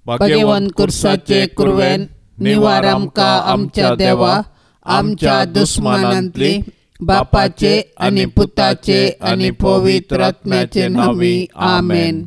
भाग्यवंत कुर्साचे कुरवेन निवार आमकां आमच्या देवा आमच्या दुस्मानांतली बापाचे आनी पुताचे आनी पवित्र आत्म्याचे नांवी आमेन.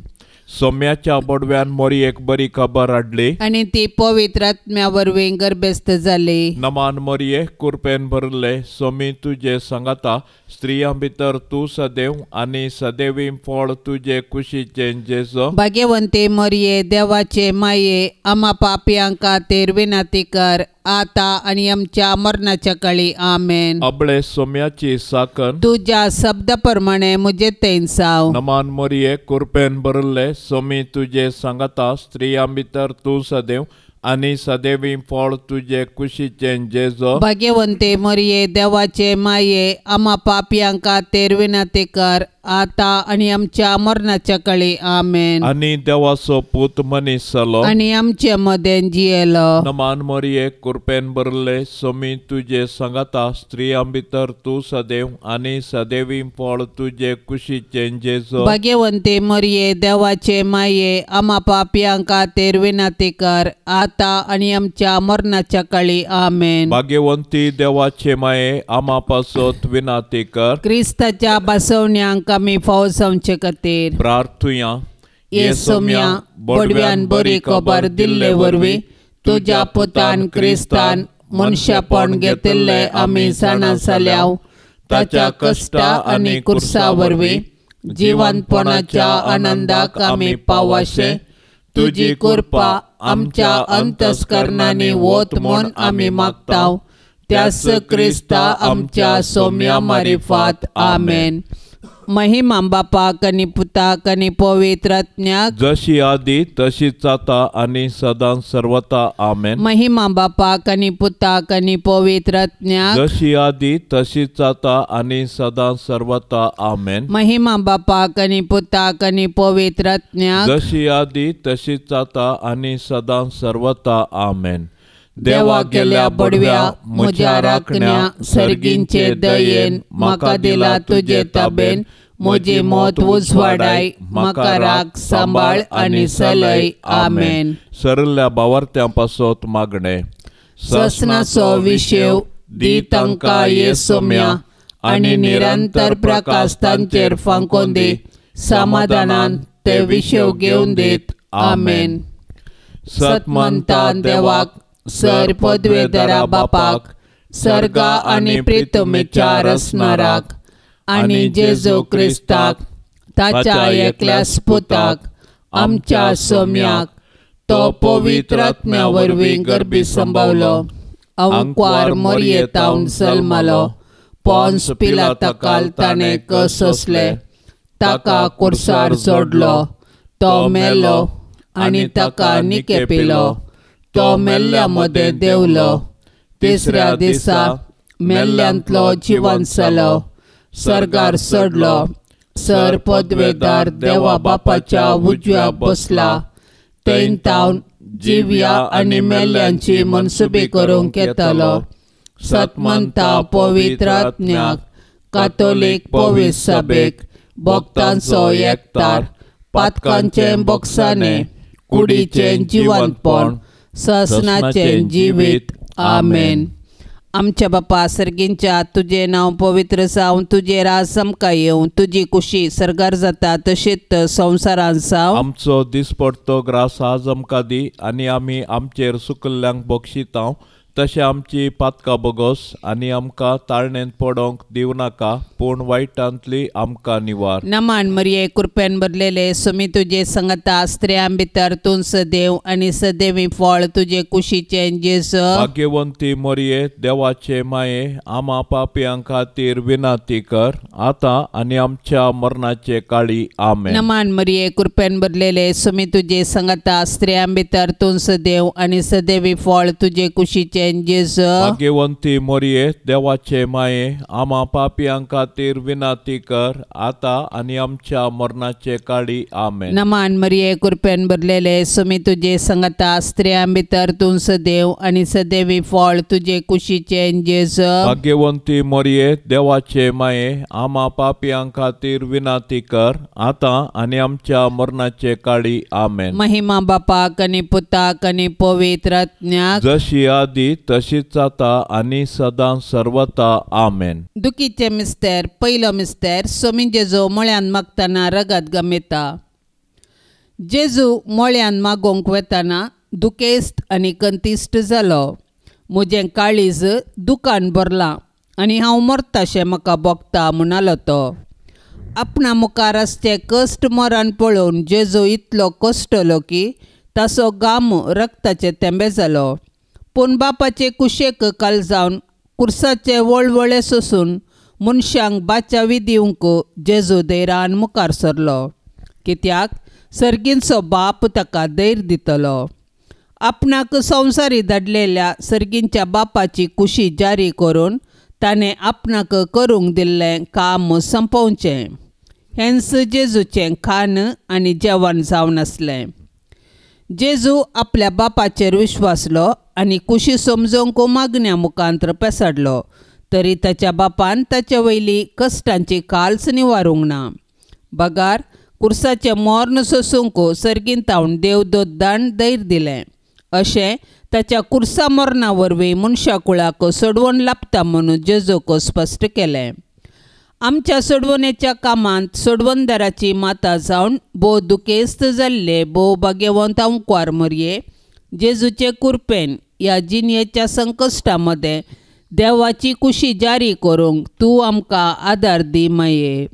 सोम्याच्या बोडव्यान मोरयेक बरी खबर हाडली आनी ती पवित्र आत्म्या वरवीं गर्भस्थ जाली. नमान मोरये कुरपेन भरले सोमी तुजे सांगाता स्त्रियां भितर तूं सदैव आनी सदैवी फळ तुजे कुशीचें जेजो. भाग्यवंती मोरये देवाचे माये आमा पापयां खातीर विनंती कर आता आनी आमच्या मरणाच्या काळी आमेन. अबळे सोम्याची साकन तुज्या शब्दा प्रमाणे म्हजे थंय जावं. नमान मोरये कुरपेन भरले सोमी तुजे सांगाता स्त्रियां भितर तूं सदैव आनी सदैवी फळ तुजे कुशीचें जेजो. भाग्यवंते मोरये देवाचे माये आमा पापयां खातीर विनंती कर आता आनी आमच्या मरणाच्या काळी आमेन. आनी देवाचो पूत मनीस जालो आनी आमचे मदें जियेलो. नमान मोरये कुरपेन भरले सोमी तुजे सांगाता स्त्रियां भितर तूं सदैव आनी सदैवी फळ तुजे कुशीचें जेजो. भाग्यवंते मोरये देवाचे माये आमा पापयां खातीर विनंती कर आता आनी आमच्या मरणाच्या काळी आमेन. भाग्यवंती देवाचे माये आमा पासत विनंती कर. क्रिस्ताच्या बसवण्यांक आमी फावो जावचे खातीर प्रार्थुया. ये सोम्या बोडव्यान बरी खबर दिल्ले वरवीं तुज्या पुतान क्रिस्तान मनशापण घेतिल्ले आमी जाणा जाल्याव ताच्या कश्टा आनी कुर्सा वरवीं जिवंतपणाच्या आनंदाक आमी पावाशे तुजी कृपा आमच्या अंतस्करणांनी वत म्हूण आमी मागता त्यास क्रिस्ता आमच्या सोम्या मारिफात आमेन. महिमा बापाक आनी पुताक आनी पवित्र आत्म्याक जशी आदी तशीच आता आनी सदां सर्वता आमेन. महिमा बापाक आनी पुताक आनी पवित्र आत्म्याक जशी आदी तशीच आता आनी सदां सर्वता आमेन. महिमा बापाक आनी पुताक आनी पवित्र आत्म्याक जशी आदी तशीच आता आनी सदां सर्वता आमेन. देवा गेल्या बडव्या म्हज्या राखण्या सर्गींचे दयेन म्हाका दिला तुजे ताबेन म्हजी मौत उजवाडाय म्हाका राख सांबाळ आनी सलय आमेन. सरल्या बावार्थ्यां पासत मागणें. ससनाचो विशेव दी तांकां ये सोम्या आनी निरंतर प्रकाश तांचेर फांकोन दी समाधानान ते विशेव घेवन दीत आमेन. सतमंता देवाक सर पदवेधरा बापाक सर्गा आनी प्रितमेच्या रसनाराक आनी जेजू क्रिस्ताक ताच्या एकल्या पुताक आमच्या सोम्याक तो पवित्र आत्म्या वरवीं गर्भी संभावलो अंकवार मोरयेतावन जल्मलो पोन्स पिलाताकाल ताणें सोंसले ताका कुर्सार जोडलो तो मेलो आनी ताका निकेपिलो तो मेल्ल्या मदें देंवलो तिसऱ्या दिसा मेल्ल्यांतलो जिवंत जालो सर्गार चडलो सर पदवेदार देवा बापाच्या उजव्या बसला थंय तावन जिव्या आनी मेल्ल्यांची मनसुबी करूंक येतालो. सतमंता पवित्र आत्म्याक कातोलीक पवित्र सभेक भक्तांचो एकतार पातकांचें बोक्साणें कुडीचें जिवंतपण ससनाचें जिवीत आमेन. आमच्या बापा सर्गींच्या तुजें नांव पवित्र जावं तुजें राज आमकां येवं तुजी कुशी सर्गार जाता तशीच संवसारांत जावं. आमचो दिसपडतो ग्रास आज आमकां दी आनी आमी आमचेर सुकल्ल्यांक बक्षितांव तशें आमची पातकां बोगस आनी आमकां ताळणेंत पडोंक दिवं नाका पूण वायटांतली आमकां निवार. नमान मरिये कृपेन भरलेले सुमी तुजे संगता स्त्रियां भितर तूं सदैव आनी सदैवी फळ तुजे कुशीचें जेजू. भाग्यवंती मरिये देवाचे माये आमा पापयां खातीर विनंती कर आतां आनी आमच्या मरणाचे काळी आमेन. नमान मरिये कृपेन भरलेले सुमी तुजे संगता स्त्रियां भितर तूं सदैव आनी सदैवी फळ तुजे कुशीचें कुशीचें जेजू. भाग्यवंती मोरये देवाचे माये आमा पापयां खातीर विनंती कर आतां आनी आमच्या मरणाचे काळी. आमेन. नमान मरिये कृपेन भरलेले सुमी तुजे संगता स्त्रियां भितर तूं सदैव आनी सदैवी फळ तुजे कुशीचें जेजू. भाग्यवंती मोरये देवाचे माये आमा पापयां खातीर विनंती कर आतां आनी आमच्या मरणाचे काळी. आमेन. महिमा बापाक आनी पुताक आनी पवित्र आत्म्याक जशी आदी तशीच आतां आनी सदां सर्वता. आमेन. दुखीचे मिस्तेर पयलो मिस्तेर सोमी जेजू मळ्यान मागतना रगत गमेता. जेजू मळ्यान मागोवंक वेतना दुखेस्त आनी कंतिश्ट जालो. म्हजें काळीज दुकान भरलां आनी हांव मरताशें म्हाका भोगता म्हणालो तो. आपणा मुखार आसचें कश्ट मरण पळोवन जेजू इतलो कश्टलो की ताचो घाम रक्ताचे थेंबे जालो. पूण बापाचे कुशेक काल जावन कुर्साचे वळवळे सोसून मनशांक बाचावी दिवंक जेजू धैर्यान मुखार सरलो. कित्याक सर्गींचो बाप ताका धैर्य दितलो. आपणाक संवसारी धाडलेल्या सर्गींच्या बापाची कुशी जारी करून ताणें आपणाक करूंक दिल्लें काम सोंपोवचें. हेंच जेजूचें खाण आनी जेवण जावन आसलें. जेजू आपल्या बापाचेर विश्वासलो आनी कुशी समजूंक मागण्या मुखांत पेसाडलो तरी ताच्या बापान ताचे वयली कश्टांची काल्स निवारूंक ना. बगार कुर्साचें मर्ण सोसूंक सर्गींतावन देवदूतान धैर्य दिलें. अशें ताच्या कुर्सा मरणा वरवीं मनशा कुळाक सोडवण लाभता म्हणून जेजूक स्पश्ट केलें. आमच्या सोडवणेच्या कामांत सोडवणदाराची माता जावन भोव दुखेस्त जाल्ले भोव भाग्यवंत अंकुवार मोरये जेजूचे कुरपेन ह्या जिणेच्या संकश्टा मदें देवाची कुशी जारी करूंक तूं आमकां आदार दी माये.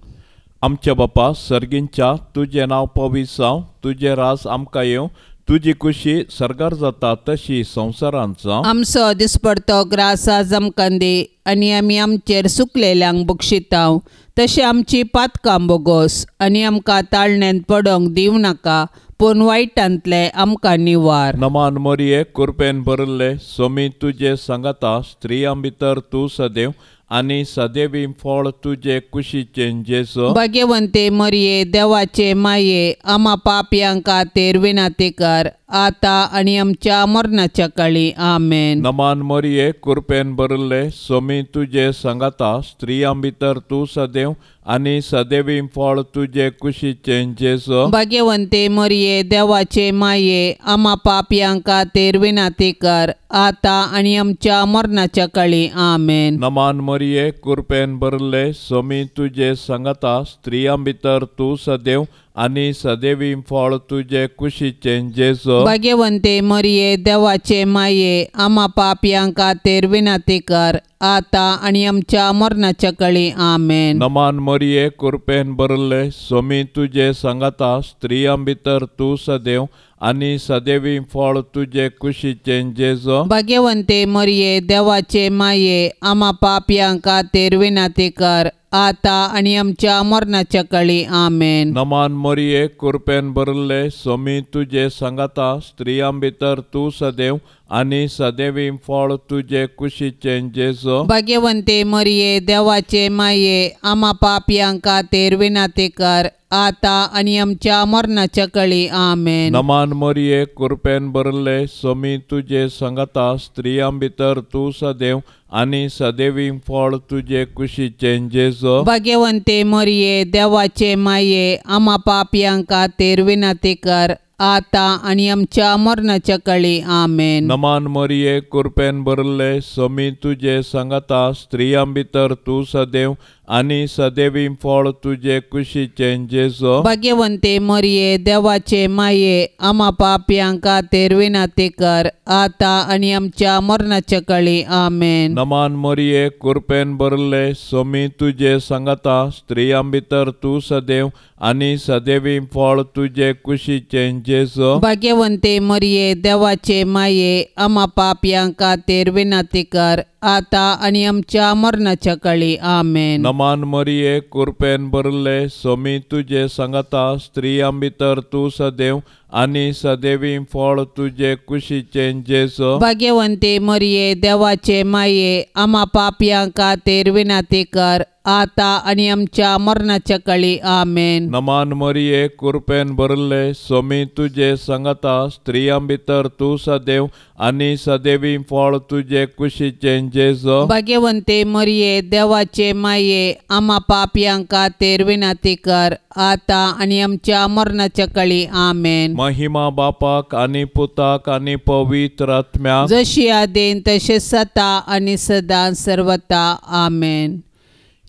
आमच्या बापा सर्गींच्या तुजें नांव पवित्र जावं, तुजें राज आमकां येवं, तुजी कुशी सर्गार जाता तशी संवसारांत जावं. आमचो दिसपडतो ग्रास आज आमकां दी आनी आमी आमचेर सुकलेल्यांक बक्षितांव तशें आमची पातकां बोगोस आनी आमकां ताळण्यांत पडोंक दिवं नाका पूण वायटांतलें आमकां निवार. नमान मोरये कुरपेन भरिल्ले सोमी तुजे सांगाता स्त्रियां भितर तूं सदैव आनी सदैवी फळ तुजे कुशीचें जेजू. भाग्यवंते मरिये देवाचे माये आमा पापयां खातीर विनंती कर आतां आनी आमच्या मरणाच्या काळी. आमेन. नमान मरिये कुरपेन भरिल्ले सोमी तुजे सांगाता स्त्रियां भितर तूं सदैव आनी सदैवी फळ तुजे कुशीचें जेजू. भाग्यवंते मरिये देवाचे माये आमा पापयां खातीर विनंती कर आतां आनी आमच्या मरणाच्या काळी. आमेन. नमान मरिये कुरपेन भरिल्ले सोमी तुजे सांगाता स्त्रियां भितर तूं सदैव आनी सदैवी फळ तुजे कुशीचें जेजू. भाग्यवंते मरिये देवाचे माये आमा पापयां खातीर विनंती कर आतां आनी आमच्या मरणाच्या काळी. आमेन. नमान मरिये कुरपेन भरिल्ले सोमी तुजे सांगाता स्त्रियां भितर तूं सदैव आनी सदैवी फळ तुजे कुशीचें जेजू. भाग्यवंते मरिये देवाचे माये आमा पापयां खातीर विनंती कर आतां आनी आमच्या मरणाच्या काळी. आमेन. नमान मरिये कुरपेन भरिल्ले सोमी तुजे सांगाता स्त्रियां भितर तूं सदैव आनी सदैवी फळ तुजे कुशीचें जेजू. भाग्यवंते मरिये देवाचे माये आमा पापयां खातीर विनंती कर आतां आनी आमच्या मरणाच्या काळी. आमेन. नमान मरिये कुरपेन भरिल्ले सोमी तुजे सांगाता स्त्रियां भितर तूं सदैव आनी सदैवी फळ तुजे कुशीचें जेजू. भाग्यवंते मरिये देवाचे माये आमा पापयां खातीर विनंती कर आतां आनी आमच्या मरणाच्या काळी. आमेन. नमान मरिये कुरपेन भरिल्ले सोमी तुजे सांगाता स्त्रियां भितर तूं सदैव आनी सदैवी फळ तुजे कुशीचें जेजू. भाग्यवंते मरिये देवाचे माये आमा पापयां खातीर विनंती कर आतां आनी आमच्या मरणाच्या काळी. आमेन. नमान मरिये कुरपेन भरिल्ले सोमी तुजे सांगाता स्त्रियां भितर तूं सदैव आनी सदैवी फळ तुजे कुशीचें जेजू. भाग्यवंते मरिये देवाचे माये आमा पापयां खातीर विनंती कर आता आनी आमच्या मरणाच्या काळी. आमेन. नमान मरिये, कृपेन भरले, सोमी तुजे सांगाता, स्त्रियां भितर तूं सदैव आनी सदैवी फळ तुजे कुशीचें जेजू. भाग्यवंती मरिये, देवाचे माये, आमा पापयां खातीर विनंती कर, आता आनी आमच्या मरणाच्या काळी. आमेन. नमान मरिये, कृपेन भरले, सोमी तुजे सांगाता, स्त्रियां भितर तूं सदैव आनी सदैवी फळ तुजे कुशीचें जेजू. भाग्यवंती मरिये, देवाचे माये, आमा पापयां खातीर विनंती कर, आता आनी आमच्या मरणाच्या काळी. आमेन. महिमा बापाक आनी पुताक आनी पवित्र आत्म्याक, जशी आदीन तशें सता आनी सदां सर्वता. आमेन.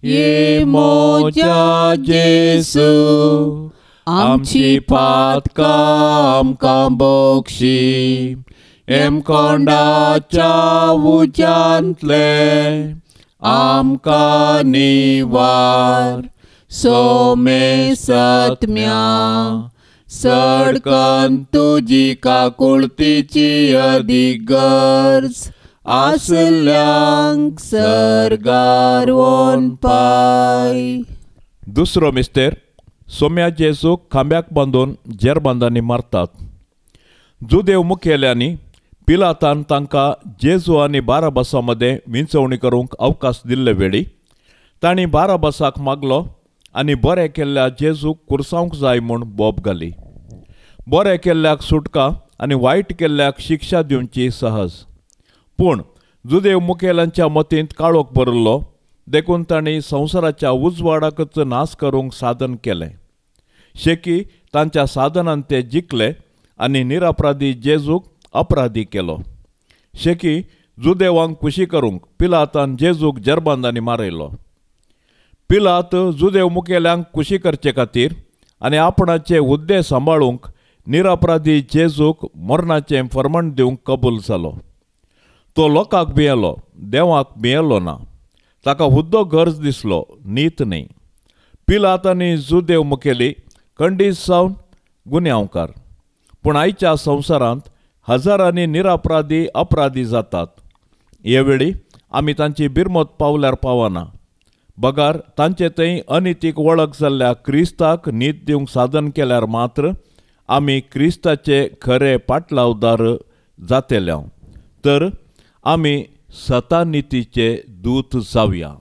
ये मोज्या जेजू, आमची पातकां आमकां बक्षी, हेमकोंडाच्या उज्यांतले आमकां निवार, सोमे सत्म्या सडकन तुजी काकुळतीची अदीक गरज आसल्यांक सर्गार वोन पाय. दुसरो मिस्तेर, सोम्या जेजूक खांब्याक बांदून जेरबांदांनी मारतात. जुदेव मुखेल्यांनी पिलातान तांकां जेजू आनी बाराबासा मदें विंचवणी करूंक अवकाश दिल्ले वेळी तांणी बाराबासाक मागलो आनी बरें केल्ल्या जेजूक कुर्सावंक जाय म्हूण बोब घाली. बरें केल्ल्याक सुटका आनी वायट केल्ल्याक शिक्षा दिवची सहज. पूण जुदेव मुखेल्यांच्या मतींत काळोख भरिल्लो, देखून तांणी संवसाराच्या उजवाडाकच नाश करूंक साधन केलें. शेकी तांच्या साधनान ते जिखले आनी निरपराधी जेजूक अपराधी केलो. शेकी जुदेवांक खुशी करूंक पिलातान जेजूक जेरबांदांनी मारयलो. पिलात जुदेव मुखेल्यांक खुशी करचे खातीर आनी आपणाचे हुद्दे सांबाळूंक निरपराधी जेजूक मरणाचें फर्माण दिवंक कबूल जालो. तो लोकांक भियेलो, देवाक भियेलो ना. ताका हुद्दो गरज दिसलो, नीत न्ही. पिलात आनी जुदेव मुखेली खंडीत जावन गुन्यांवकार. पूण आयच्या संवसारांत हजारांनी निरपराधी अपराधी जातात. हे वेळी आमी तांची बिरमत पावल्यार पावना, बगार तांचे थंय अनितीक वळख जाल्ल्या क्रिस्ताक नीत दिवंक साधन केल्यार मात्र आमी क्रिस्ताचे खरे पाटलावदार जातेले. तर आमी सतानितीचे दूत जावया.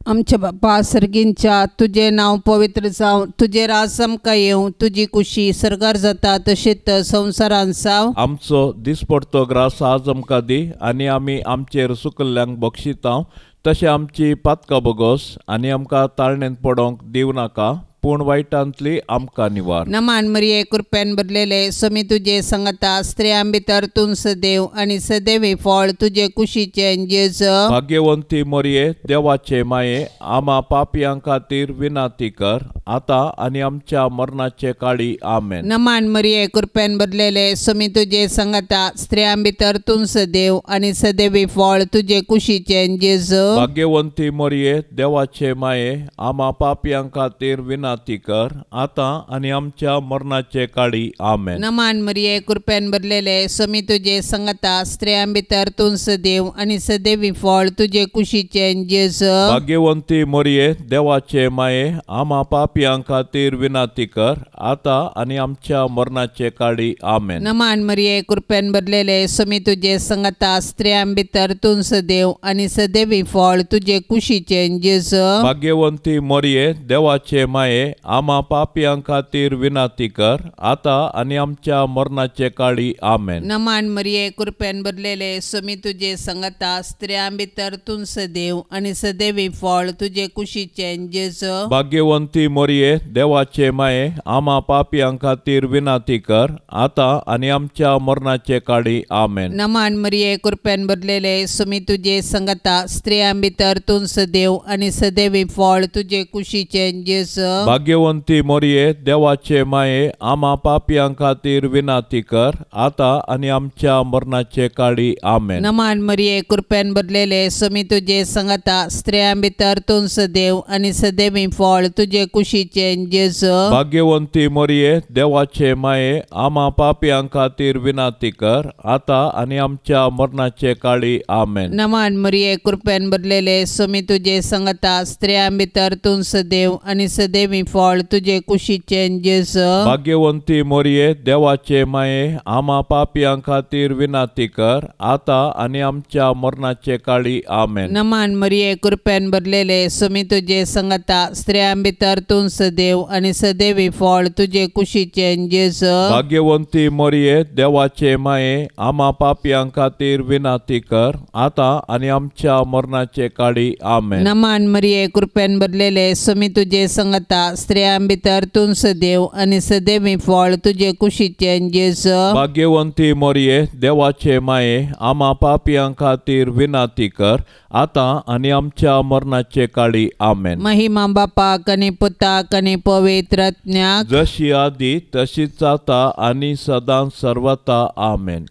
आमच्या बापा सर्गींच्या, तुजें नांव पवित्र जावं, तुजें राज आमकां येवं, तुजी कुशी सर्गार जाता तशेंच संवसारांत जावं. आमचो दिसपडतो ग्रास आज आमकां दी आनी आमी आमचेर सुकल्ल्यांक बक्षितांव तशें आमची पातकां बगोस आनी आमकां ताळणेंत पडोवंक दिवं नाका, पूण वायटांतली आमकां निवार. नमान मरिये, कृपेन भरलेले, सोमी तुजे सांगाता, स्त्रियां भितर तूं सदैव आनी सदैवी फळ तुजे कुशीचें जेजू. भाग्यवंती मरिये, देवाचे माये, आमा पापयां खातीर विनंती कर, आता आनी आमच्या मरणाचे काळी. आमेन. नमान मरिये, कृपेन भरलेले, सोमी तुजे सांगाता, स्त्रियां भितर तूं सदैव आनी सदैवी फळ तुजे कुशीचें जेजू. भाग्यवंती मरिये, देवाचे माये, आमा पापयां खातीर विनंती कर, आता आनी आमच्या मरणाचे काळी. आमेन. नमान मरिये, कृपेन भरलेले, सोमी तुजे सांगाता, स्त्रियां भितर तूं सदैव आनी सदैवी फळ तुजे कुशीचें जेजू. भाग्यवंती मरिये, देवाचे माये, आमा पापयां खातीर विनंती कर, आता आनी आमच्या मरणाचे काळी. आमेन. नमान मरिये, कृपेन भरलेले, सोमी तुजे सांगाता, स्त्रियां भितर तूं सदैव आनी सदैवी फळ तुजे कुशीचें जेजू. भाग्यवंती मरिये, देवाचे माये, आमा पापयां खातीर विनंती कर, आता आनी आमच्या मरणाचे काळी. आमेन. नमान मरिये, कृपेन भरलेले, सोमी तुजे सांगाता, स्त्रियां भितर तूं सदैव आनी सदैवी फळ तुजे कुशीचें जेजू. भाग्यवंती मरिये, देवाचे माये, आमा पापयां खातीर विनंती कर, आता आनी आमच्या मरणाचे काळी. आमेन. नमान मरिये, कृपेन भरलेले, सोमी तुजे सांगाता, स्त्रियां भितर तूं सदैव आनी सदैवी फळ तुजे कुशीचें जेजू. भाग्यवंती मोरये देवाचे माये आमा पापयां खातीर विनाती कर आतां आनी आमच्या मरणाचे काळी आमेन। नमान मरिये कृपेन भरलेले स्वामी तुजे संगता स्त्रियां भितर तूं सदैव आनी सदैवी फळ तुजे कुशीचे जेजू। भाग्यवंती मोरये देवाचे माये आमा पापयां खातीर विनाती कर आतां आनी आमच्या मरणाचे काळी आमेन। नमान मरिये कृपेन भरलेले स्वामी तुजे संगता स्त्रियां भितर तूं सदैव आनी सदैवी फळ तुजे कुशीचे जेजू। भाग्यवंती मोरये देवाचे माये आमा पापयां खातीर विनाती कर आतां आनी आमच्या मरणाचे काळी आमेन। नमान मरिये कृपेन भरलेले स्वामी तुजे संगता स्त्रियां भितर तूं सदैव आनी सदैवी फळ तुजे कुशीचे जेजू। भाग्यवंती मोरये देवाचे माये आमा पापयां खातीर विनाती कर आतां आनी आमच्या मरणाचे काळी आमेन। नमान मरिये कृपेन भरलेले स्वामी तुजे संगता स्त्रियां भितर तूं सदैव आनी सदैवी फळ तुजे कुशीचे जेजू। भाग्यवंती मोरये देवाचे माये आमा पापयां खातीर विनाती कर आतां आनी आमच्या मरणाचे काळी आमेन। महिमा बापाक आनी पुताक आनी पवित्र आत्म्याक, जशी आदी तशीच आतां आनी सदां सर्वता आमेन।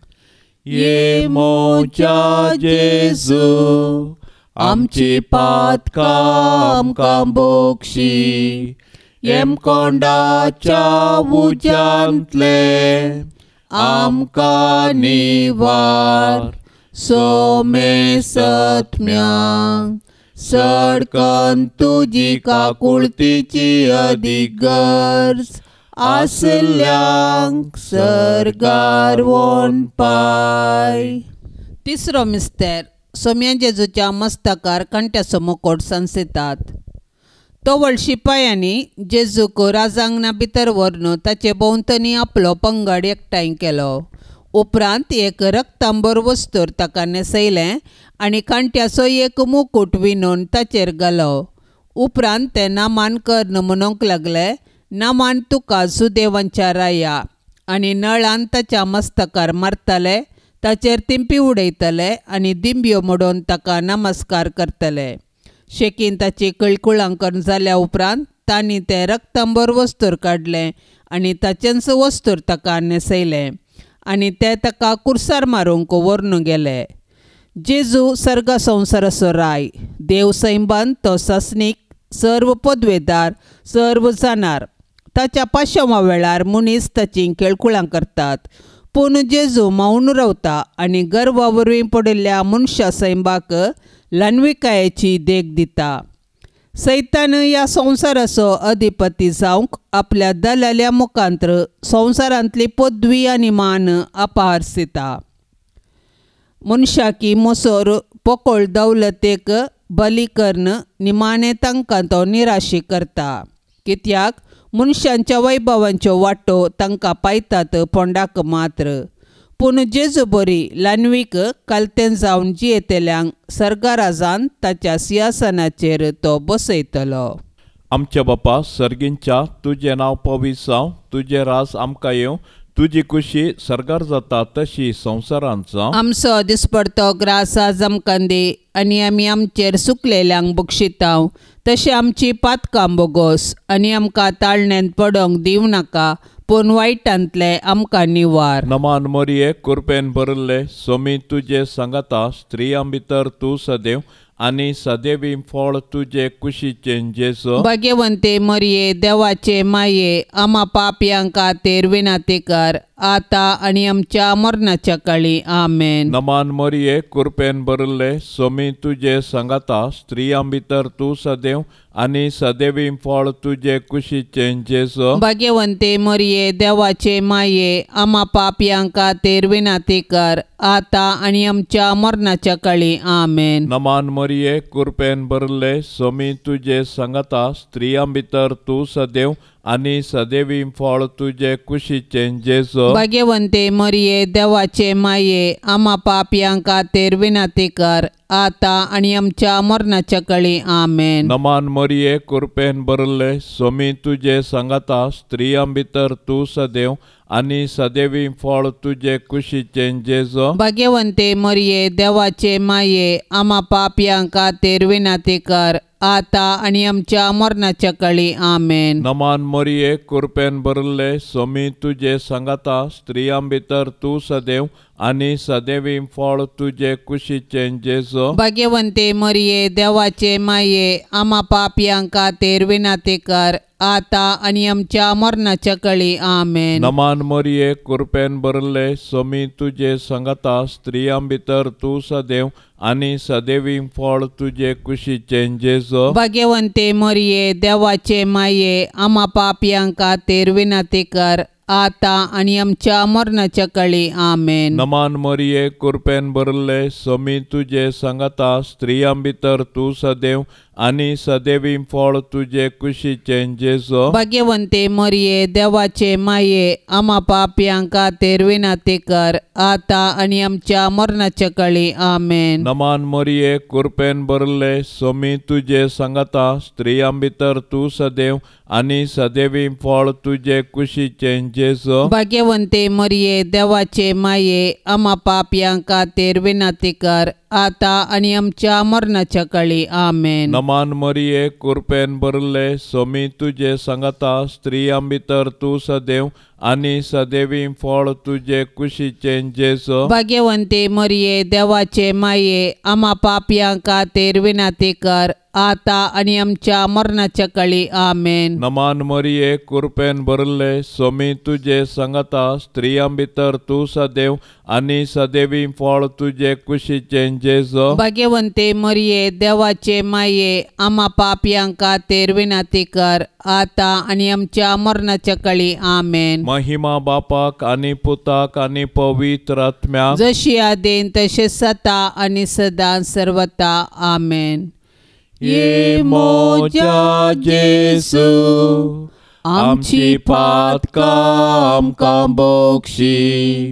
ये मोच्या जेजू आमची पातकां आमकां बोक्षी येमकोंडाच्या उज्यांतले आमकां निवार सोमे सत्म्यांक सडकन तुजी काकुळतीची अदीक गरज आसल्यांक सर्गार वोन पाय। तिसरो मिस्तेर सोम्या जेजूच्या मस्तकार कांट्याचो मुकोट सांसयतात। तवळ शिपायांनी जेजूक राजांगणा भितर व्हरून ताचे भोंवतणी आपलो पंगड एकठांय केलो। उपरांत एक रक्तांबर वस्तूर ताका न्हेसयलें आनी कांट्याचो एक मुकूट विणून ताचेर घालो। उपरांत ते नामान कर्ण म्हणूंक लागले, नामान तुका सुदेवांच्या राया, आनी नळान ताच्या मस्तकार मारताले, ताचेर तिंपी उडयतले आनी दिंब्यो मोडून ताका नमस्कार करतले। शेकीन ताची कळकुळांकन जाल्या उपरांत तांणी तें रक्तांबर वस्तूर काडलें आनी ताचेंच वस्तूर ताका न्हेसयलें आनी ते ताका कुर्सार मारूंक व्हरून गेले। जेजू सर्ग संवसाराचो राय, देव सैंबान तो सासणीक, सर्व पदवेदार, सर्व जाणार। ताच्या पाशांवा वेळार मनीस ताचीं केळकुळां करतात, पूण जेजू मौन रावता आनी गर्वा वरवीं पडिल्ल्या मनशा सैंबाक ल्हानविकायेची देख दिता। सैतान ह्या संवसाराचो अधिपती जावंक आपल्या दलाल्या मुखांत्र संवसारांतली पदवी आनी मान अपहारसिता। मनशाकी मोसोर पोकळ दौलतेक बली कर्ण निमाणें तांकां तो निराशी करता, कित्याक मनशांच्या वैभवांच्यो वांटो तांकां पायतात फोंडाक मात्र। पूण जेजू बरी ल्हानवीक कालतें जावन जियेतल्यांक सर्गाराजान ताच्या सिंहासनाचेर तो बसयतलो। आमच्या बापा सर्गींच्या तुजें नांव पवित्र जावं, तुजें राज आमकां येवं, तुजी खुशी सर्गार जाता तशी संवसारांत जावं। आमचो दिसपडतो ग्रास आज आमकां दी आनी आमी आमचेर सुकलेल्यांक बक्षितांव तशें आमची पातकां बोगोस आनी आमकां ताळण्यांत पडोंक दिवं नाका, पूण वायटांतले आमकां निवार। नमान मरिये कृपेन भरिल्ले स्वामी तुजे सांगाता, स्त्रियां भितर तूं सदैव आनी सदैवी फळ तुजे कुशीचें जेजू। भाग्यवंते मरिये देवाचे माये आमा पापयां खातीर विनंती कर आतां आनी आमच्या मरणाच्या काळी आमेन। नमान मरिये कृपेन भरिल्ले स्वामी तुजे सांगाता, स्त्रियां भितर तूं सदैव आनी सदैवी फळ तुजे कुशीचें जेजू। भाग्यवंते मरिये देवाचे माये आमा पापयां खातीर विनंती कर आतां आनी आमच्या मरणाच्या काळी आमेन। नमान मरिये कृपेन भरिल्ले स्वामी तुजे सांगाता, स्त्रियां भितर तूं सदैव आनी सदैवी फळ तुजे कुशीचें जेजू। भाग्यवंते मरिये देवाचे माये आमा पापयां खातीर विनंती कर आतां आनी आमच्या मरणाच्या काळी आमेन। नमान मरिये कृपेन भरिल्ले स्वामी तुजे सांगाता, स्त्रियां भितर तूं सदैव आनी सदैवी फळ तुजे कुशीचें जेजू। भाग्यवंते मरिये देवाचे माये आमा पापयां खातीर विनंती कर आता आनी आमच्या मरणाच्या काळी. आमेन. नमान मरिये, कृपेन भरिल्ले, स्वामी तुजे सांगाता, स्त्रियां भितर तूं सदैव आनी सदैवी फळ तुजे कुशीचें जेजू. भाग्यवंते मरिये, देवाचे माये, आमा पापयां खातीर विनंती कर, आता आनी आमच्या मरणाच्या काळी. आमेन. नमान मरिये, कृपेन भरिल्ले, स्वामी तुजे सांगाता, स्त्रियां भितर तूं सदैव आनी सदैवी फळ तुजे कुशीचें जेजू. भाग्यवंते मरिये, देवाचे माये, आमा पापयां खातीर विनंती कर, आता आनी आमच्या मरणाच्या काळी. आमेन. नमान मरिये, कृपेन भरिल्ले, स्वामी तुजे सांगाता, स्त्रियां भितर तूं सदैव आनी सदैवी फळ तुजे कुशीचें जेजू. भाग्यवंते मरिये, देवाचे माये, आमा पापयां खातीर विनंती कर, आता आनी आमच्या मरणाच्या काळी. आमेन. नमान मरिये, कृपेन भरिल्ले, स्वामी तुजे सांगाता, स्त्रियां भितर तूं सदैव आनी सदैवी फळ तुजे कुशीचें जेजू. भाग्यवंते मरिये, देवाचे माये, आमा पापयां खातीर विनंती कर, आता आनी आमच्या मरणाच्या काळी. आमेन. नमान मरिये, कृपेन भरिल्ले, स्वामी तुजे सांगाता, स्त्रियां भितर तूं सदैव आनी सदैवी फळ तुजे कुशीचें जेजू. भाग्यवंते मरिये, देवाचे माये, आमा पापयां खातीर विनंती कर, आता आनी आमच्या मरणाच्या काळी. आमेन. नमान मरिये, कृपेन भरिल्ले, स्वामी तुजे सांगाता, स्त्रियां भितर तूं सदैव आनी सदैवी फळ तुजे कुशीचें जेजू. भाग्यवंते मरिये, देवाचे माये, आमा पापयां खातीर विनंती कर, आता आनी आमच्या मरणाच्या काळी. आमेन. महिमा बापाक आनी पुताक आनी पवित्र आत्म्याक, जशी आदीन तशें सता आनी सदां सर्वता. आमेन. ये मोज्या जेजू, आमची पातकां आमकां बक्षी,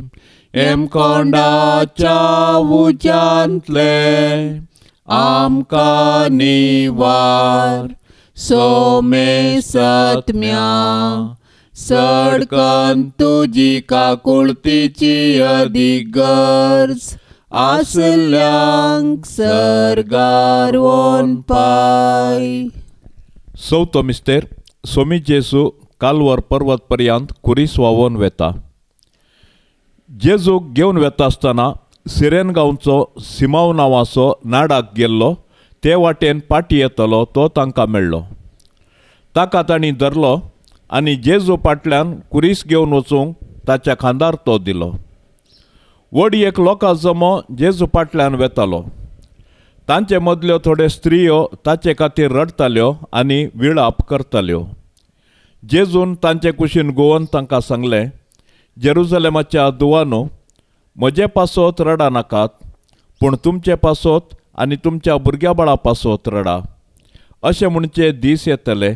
हेमकोंडाच्या उज्यांतले आमकां निवार, सोमे सत्म्या सडकन तुजी काकुळतीची अदीक गरज आसल्यांक सर्गार वोन पाय. चवथो मिस्तेर. स्वामी जेजू कालवर पर्वत पर्यंत कुरीस व्हांवोन वेता. जेजूक घेवन वेता आसतना सिरेन गांवचो सिमांव नांवाचो नाडाक गेल्लो, ते वाटेन पाटी येतलो तो तांकां मेळ्ळो. ताका तांणी धरलो आनी जेजू फाटल्यान कुरीस घेवन वचूंक ताच्या खांदार तो दिलो. व्हड एक लोकां जमो जेजू फाटल्यान वेतालो. तांचे मदल्यो थोड्यो स्त्रियो ताचे खातीर रडटाल्यो आनी विळाप करताल्यो. जेजून तांचे कुशीन गोवन तांकां सांगलें, जेरुजलेमाच्या दुवानो, म्हजे पासत रडा नाकात, पूण तुमचे पासत आनी तुमच्या भुरग्या बाळा पासत रडा. अशें म्हणचे दीस येतले,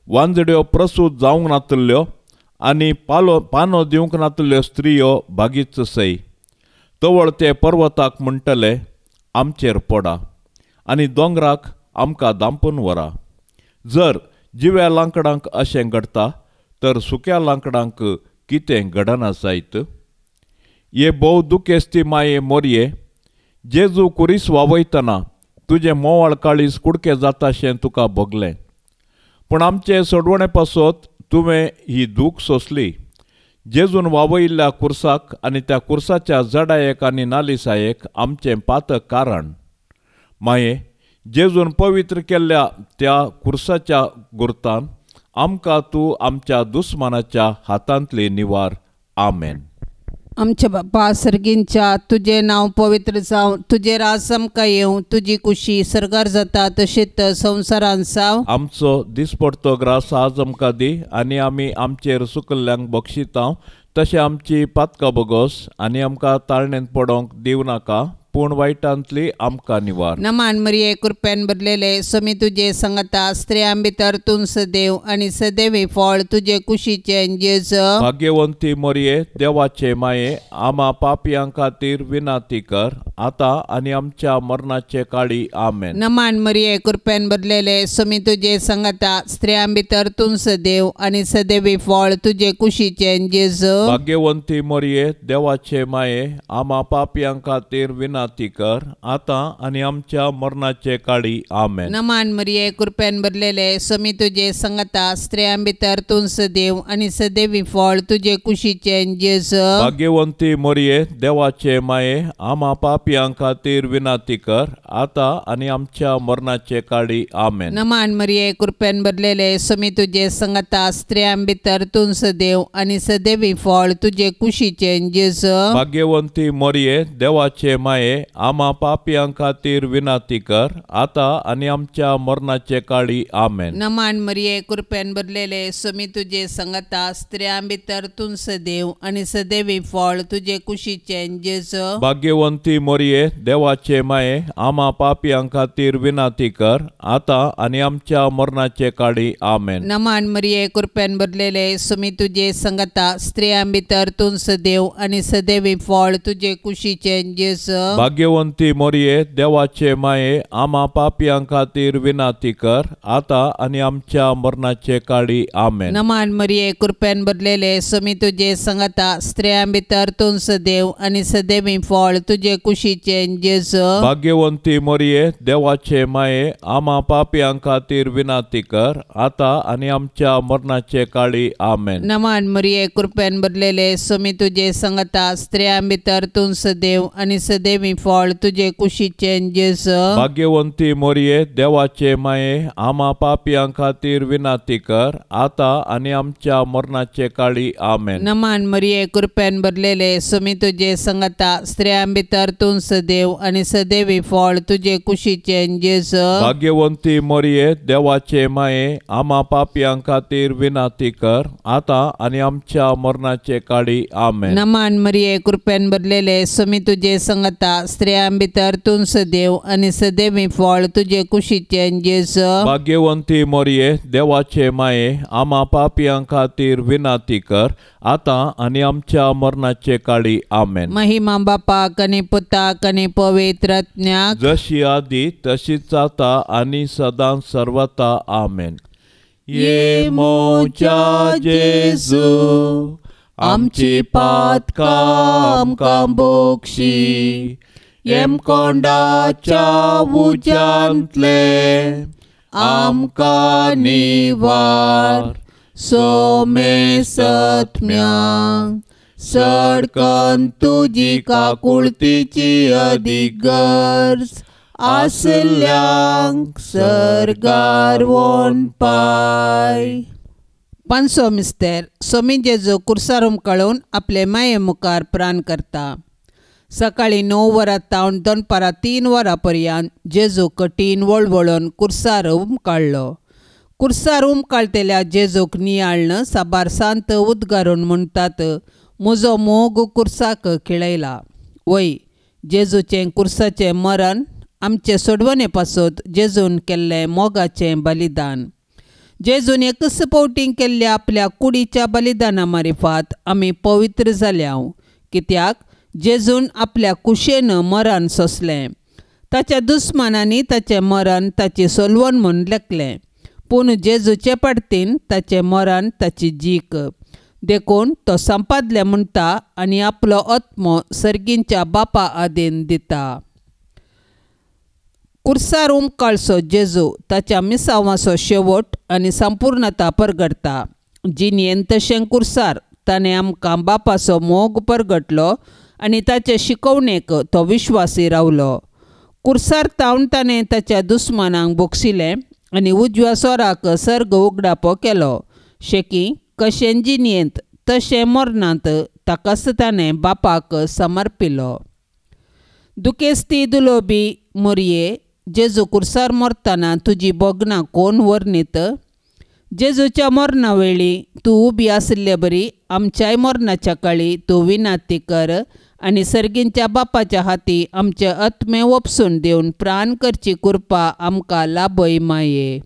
वांजड्यो प्रसूत जावंक नातल्ल्यो आनी पालो पानो दिवंक नातल्ल्यो स्त्रियो भागीच सय. तवळ ते पर्वताक म्हणटले, आमचेर पडा, आनी दोंगराक आमकां दांपून व्हरा. जर जिव्या लांकडांक अशें घडटा तर सुक्या लांकडांक कितें घडना जायत. हे भोव दुखेस्ती माये मोरये, जेजू कुरीस वावयतना तुजें मोवाळ काळीज कुडके जाताशें तुका भोगलें, पूण आमचे सोडवणे पासत तुवें ही दूख सोंसली. जेजून वावयिल्ल्या कुर्साक आनी त्या कुर्साच्या जडायेक आनी नालिसायेक आमचें पातक कारण. माये, जेजून पवित्र केल्ल्या त्या कुर्साच्या गुर्तान आमकां तूं आमच्या दुस्मानाच्या हातांतली निवार. आमेन. आमच्या बापा सर्गींच्या, तुजें नांव पवित्र जावं, तुजें राज आमकां येवं, तुजी कुशी सर्गार जाता तशेंच संवसारांत जावं. आमचो दिसपडतो ग्रास आज आमकां दी, आनी आमी आमचेर सुकल्ल्यांक बक्षितांव तशें आमची पातकां बोगोस, आनी आमकां ताळणेंत पडोवंक दिवं नाका, पूण वायटांतली आमकां निवार. नमान मरिये, कृपेन भरलेले, स्वामी तुजे संगता, स्त्रियां भितर तूं सदैव आनी सदैवी फळ तुजे कुशीचें जेजू. भाग्यवंती मरिये, देवाचे माये, आमा पापयां खातीर विनंती कर, आतां आनी आमच्या मरणाचे काळी. आमेन. नमान मरिये, कृपेन भरलेले, स्वामी तुजे संगता, स्त्रियां भितर तूं सदैव आनी सदैवी फळ तुजे कुशीचें जेजू. भाग्यवंती मरिये, देवाचे माये, आमा पापयां खातीर विनंती विनाती कर, आतां आनी आमच्या मरणाचे काळी. आमेन. नमान मरिये, कृपेन भरलेले, स्वामी तुजे संगता, स्त्रियां भितर तूं सदैव आनी सदैवी फळ तुजे कुशीचें जेजू. भाग्यवंती मरिये, देवाचे माये, आमा पापयां खातीर विनाती कर, आतां आनी आमच्या मरणाचे काळी. आमेन. नमान मरिये, कृपेन भरलेले, स्वामी तुजे संगता, स्त्रियां भितर तूं सदैव आनी सदैवी फळ तुजे कुशीचें जेजू. भाग्यवंती मरिये, देवाचे माये, आमा पापयां खातीर विनाती कर, आतां आनी आमच्या मरणाचे काळी. आमेन. नमान मरिये, कृपेन भरलेले, स्वामी तुजे संगता, स्त्रियां भितर तूं सदैव आनी सदैवी फळ तुजे कुशीचें जेजू. भाग्यवंती मरिये, देवाचे माये, आमा पापयां खातीर विनाती कर, आतां आनी आमच्या मरणाचे काळी. आमेन. नमान मरिये, कृपेन भरलेले, स्वामी तुजे संगता, स्त्रियां भितर तूं सदैव आनी सदैवी फळ तुजे कुशीचें जेजू. भाग्यवंती मरिये, देवाचे माये, आमा पापयां खातीर विनाती कर, आतां आनी आमच्या मरणाचे काळी. आमेन. नमान मरिये, कृपेन भरलेले, स्वामी तुजे संगता, स्त्रियां भितर तूं सदैव आनी सदैवी फळ तुजे कुशीचें जेजू. भाग्यवंती मरिये, देवाचे माये, आमा पापयां खातीर विनाती कर, आतां आनी आमच्या मरणाचे काळी. आमेन. नमान मरिये, कृपेन भरलेले, स्वामी तुजे संगता, स्त्रियां भितर तूं सदैव आनी सदैवी फळ तुजे कुशीचें जेजू. भाग्यवंती मरिये, देवाचे माये, आमा पापयां खातीर विनाती कर, आतां आनी आमच्या मरणाचे काळी. आमेन. नमान मरिये, कृपेन भरलेले, स्वामी तुजे संगता, स्त्रियां भितर तूं सदैव आनी सदैवी फळ तुजे कुशीचें जेजू. भाग्यवंती मरिये, देवाचे माये, आमा पापयां खातीर विनाती कर, आतां आनी आमच्या मरणाचे काळी. आमेन. नमान मरिये, कृपेन भरलेले, स्वामी तुजे संगता, स्त्रियां भितर तूं सदैव आनी सदैवी फळ तुजे कुशीचें जेजू. भाग्यवंती मरिये, देवाचे माये, आमा पापयां खातीर विनाती कर, आतां आनी आमच्या मरणाचे काळी. आमेन. महिमा बापाक आनी पुताक आनी पवित्र आत्म्याक, जशी आदी तशीच आतां आनी सदां सर्वता. आमेन. ये मोच्या जेजू, आमची पातकां आमकां बोक्षी, येमकोंडाच्या उज्यांतले आमकां निवार, सोमेसत्म्यांक सडकन तुजी काकुळतीची अदीक गरज आसल्यांक सर्गार वोन पाय. पांचसो मिस्तेर स्वामी जेजू कुर्सार हुमकळून आपले माये मुखार प्राण करता. सकाळीं 9 वरां तावन दनपारां 3 वरां पर्यंत जेजू कठीण वळवळून कुर्सार हुमकाळ्ळो. कुर्सार हुमकाळटेल्या जेजूक नियाळ्न साबार सांत उद्गारून म्हणटात, म्हजो मोग कुर्साक खेळयला. वय, जेजूचें कुर्साचें मरण आमचे सोडवणे पासत जेजून केल्लें मोगाचें बलिदान. जेजून एकच फावटी केल्ल्या आपल्या कुडीच्या बलिदाना मारिफात आमी पवित्र जाल्या, कित्याक जेजून आपल्या कुशेन मरण सोंसलें. ताच्या दुस्मानांनी ताचें मरण ताची सोलवण म्हूण लेखलें, पूण जेजूचे पडतीन ताचें मरण ताची जीक. देखून तो संपादलें म्हणटा आनी आपलो आत्मो सर्गींच्या बापा आदीन दिता. कुर्सार उमकाळसो जेजू ताच्या मिसांवाचो शेवट आनी संपूर्णता परगटता. जिणेन तशें कुर्सार ताणें आमकां बापाचो मोग परगटलो आनी ताचे शिकवणेक तो विश्वासी रावलो. कुर्सार तावन ताणें ताच्या दुस्मानांक बोगशिलें आनी उजव्या सोराक सर्ग उगडापो केलो. शेकी कशें जिणेंत तशें मरणांत ताकाच ताणें बापाक समर्पिलो. दुखेस्ती दुलोबी मोरये, जेजू कुर्सार मरतना तुजी भोगणां कोण वर्णीत? जेजूच्या मरणा वेळी तूं उबी आशिल्ले बरी आमच्याय मरणाच्या काळी तूं विनाती कर आनी सर्गींच्या बापाच्या हाती आमचे आत्मे ओपसून दिवन प्राण करची कृपा आमकां लाभय माये.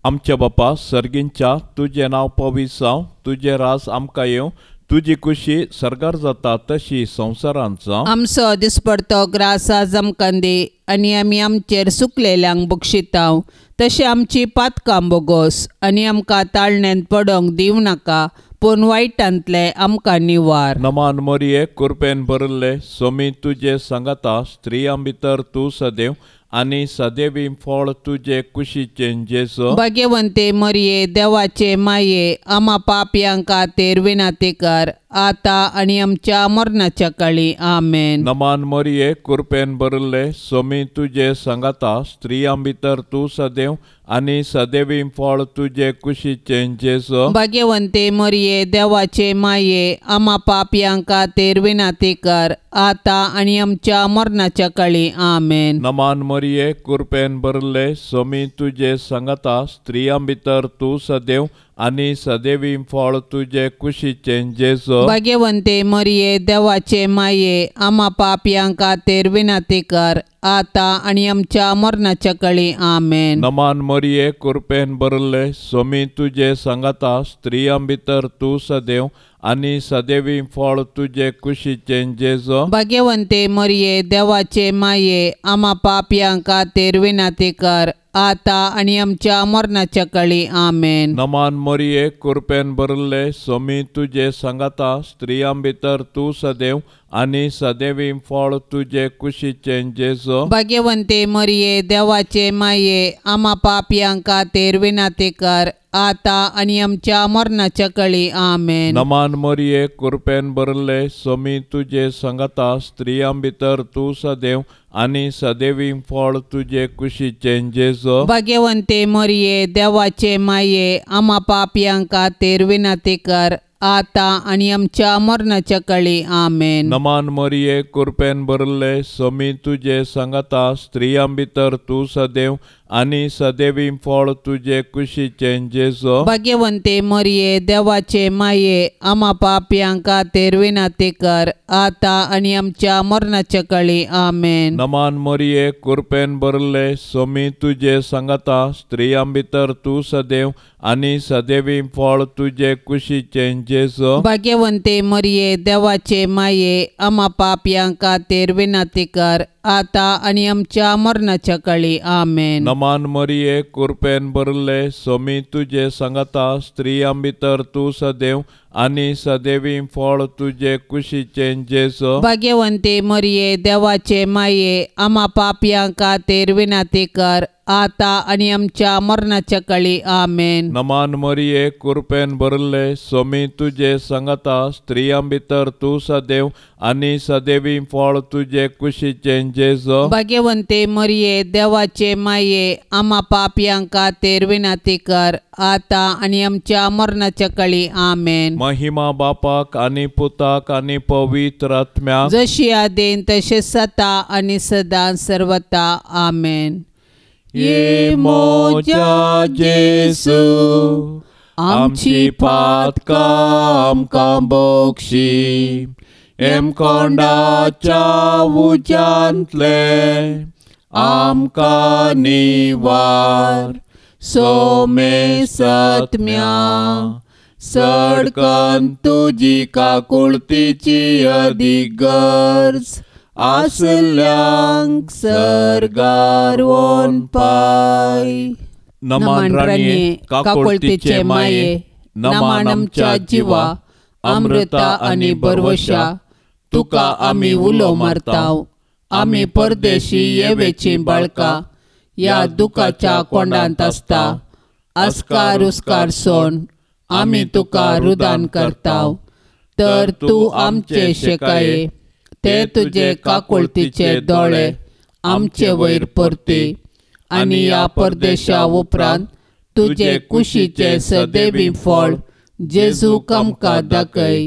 आमच्या बापा सर्गींच्या, तुजें नांव पवित्र जावं, तुजें रास आमकां येवं, तुजी खुशी सर्गार जाता तशी संवसारांत जावं. आमचो दिसपडतो ग्रास आज आमकां दी आनी आमी आमचेर सुकलेल्यांक बक्षितांव तशें आमची पातकां बोगोस आनी आमकां ताळण्यांत पडोंक दिवं नाका, पूण वायटांतले आमकां निवार. नमान मोरये, कृपेन भरिल्ले, सोमी तुजे सांगाता, स्त्रियां भितर तूं सदैव आनी सदैवी फळ तुजे कुशीचें जेजू. भाग्यवंते मरिये, देवाचे माये, आमा पापयां खातीर विनंती कर, आतां आनी आमच्या मरणाच्या काळी. आमेन. नमान मरिये, कृपेन भरिल्ले, सोमी तुजे सांगाता, स्त्रियां भितर तूं सदैव आनी सदैवी फळ तुजे कुशीचें जेजू. भाग्यवंते मरिये, देवाचे माये, आमा पापयां खातीर विनंती कर, आतां आनी आमच्या मरणाच्या काळी. आमेन. नमान मरिये, कृपेन भरिल्ले, सोमी तुजे सांगाता, स्त्रियां भितर तूं सदैव आनी सदैवी फळ तुजे कुशीचें जेजू. भाग्यवंते मरिये, देवाचे माये, आमा पापयां खातीर विनंती कर, आतां आनी आमच्या मरणाच्या काळी. आमेन. नमान मरिये, कृपेन भरिल्ले, सोमी तुजे सांगाता, स्त्रियां भितर तूं सदैव आनी सदैवी फळ तुजे कुशीचें जेजू. भाग्यवंते मरिये, देवाचे माये, आमा पापयां खातीर विनंती कर, आतां आनी आमच्या मरणाच्या काळी. आमेन. नमान मरिये, कृपेन भरिल्ले, सोमी तुजे सांगाता, स्त्रियां भितर तूं सदैव आनी सदैवी फळ तुजे कुशीचें जेजू. भाग्यवंते मरिये, देवाचे माये, आमा पापयां खातीर विनंती कर, आतां आनी आमच्या मरणाच्या काळी. आमेन. नमान मरिये, कृपेन भरिल्ले, सोमी तुजे सांगाता, स्त्रियां भितर तूं सदैव आनी सदैवी फळ तुजे कुशीचें जेजू. भाग्यवंते मरिये, देवाचे माये, आमा पापयां खातीर विनंती कर, आतां आनी आमच्या मरणाच्या काळी. आमेन. नमान मरिये, कृपेन भरिल्ले, सोमी तुजे सांगाता, स्त्रियां भितर तूं सदैव आनी सदैवी फळ तुजे कुशीचें जेजू. भाग्यवंते मरिये, देवाचे माये, आमा पापयां खातीर विनंती कर, आतां आनी आमच्या मरणाच्या काळी. आमेन. नमान मरिये, कृपेन भरिल्ले, सोमी तुजे सांगाता, स्त्रियां भितर तूं सदैव आनी सदैवी फळ तुजे कुशीचें जेजू. भाग्यवंते मरिये, देवाचे माये, आमा पापयां खातीर विनंती कर, आतां आनी आमच्या मरणाच्या काळी. आमेन. नमान मरिये, कृपेन भरिल्ले, सोमी तुजे सांगाता, स्त्रियां भितर तूं सदैव आनी सदैवी फळ तुजे कुशीचें जेजू. भाग्यवंते मरिये, देवाचे माये, आमा पापयां खातीर विनंती कर, आतां आनी आमच्या मरणाच्या काळी. आमेन. नमान मरिये, कृपेन भरिल्ले, सोमी तुजे सांगाता, स्त्रियां भितर तूं सदैव आनी सदैवी फळ तुजे कुशीचें जेजू. भाग्यवंते मरिये, देवाचे माये, आमा पापयां खातीर विनंती कर, आतां आनी आमच्या मरणाच्या काळी. आमेन. महिमा बापाक आनी पुताक आनी पवित्र आत्म्याक, जशी आदीन तशें सता आनी सदां सर्वता. आमेन. ये मोजा जेजू, आमची पातकां आमकां बक्षी, हेमकोंडाच्या उज्यांतले आमकां निवार, सोमे सत्म्या सडकन तुजी काकुळतीची अदीक गरज आसल्यांक सर्गार वोन पाय. नमान राणये, काकुळतीचे माये, नमान आमच्या जिवा, अमृता आनी बरवशा, तुका आमी उलो मारताव. आमी परदेशी येवेची बाळका, ह्या दुखाच्या कोंडांत आसता, आस्कार उस्कार सोन आमी तुका रुदान करताव. तर तूं आमचे शेकाये, ते तुजे काकुळतीचे दोळे आमचे वयर परती, आनी ह्या परदेशा उपरांत तुजे कुशीचे सदैवी फळ जेजू आमकां दाखय.